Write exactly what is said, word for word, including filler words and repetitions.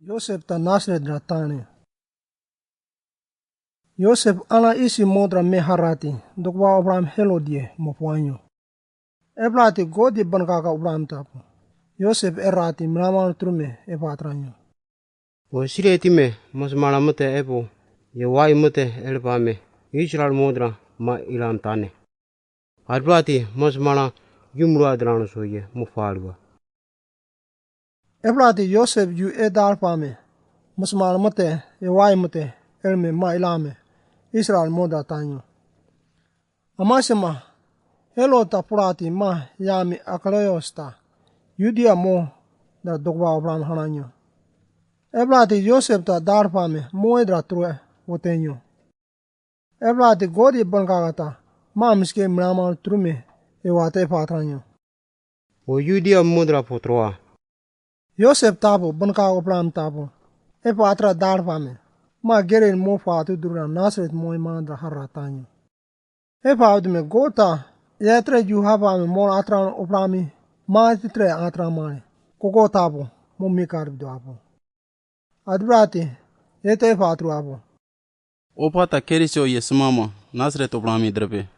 Yosep ta Nasaret ra tane. Yosep ala isi modra me harati, dokwa Abraham Helodie mo puanyo. Eblati godi bankaga Abraham tapu. Yosep erati mlamal trume e patranyo. O sire time, mos mala mate epo, ye wai mate elpame, Israel modra ma ilam tane. Adblati mos mala yumrua drano soye mo falua. Eblati Yosep yu e dalpame, mos mala mate, ye wai mate, elme ma ilame, Israel modra tanyo. Amasema, Helo ta pulati ma yami Akleos ta, Yudia mo da dokwa Abraham hananyo. Eblati Yosep ta dalpame, mo edra true, wotenyo. Eblati godi bankaga ta, ma miske mlamal trume, e wate patranyo. O Yudia modra potroa. Yosep tapu, bankaga Abraham tapu. E patra dalpame. Ma gerin mo fatu dura Nasaret mo imandra haratanyo. E fatu me gota. Yetre yu hapame mo atran Abrahami. Ma titre atran mane. Koko tapu, mo mikar bido apu. Adbrati, yete fatru apu. Opata Keriso ye smama, Nasaret Abrahami drepe.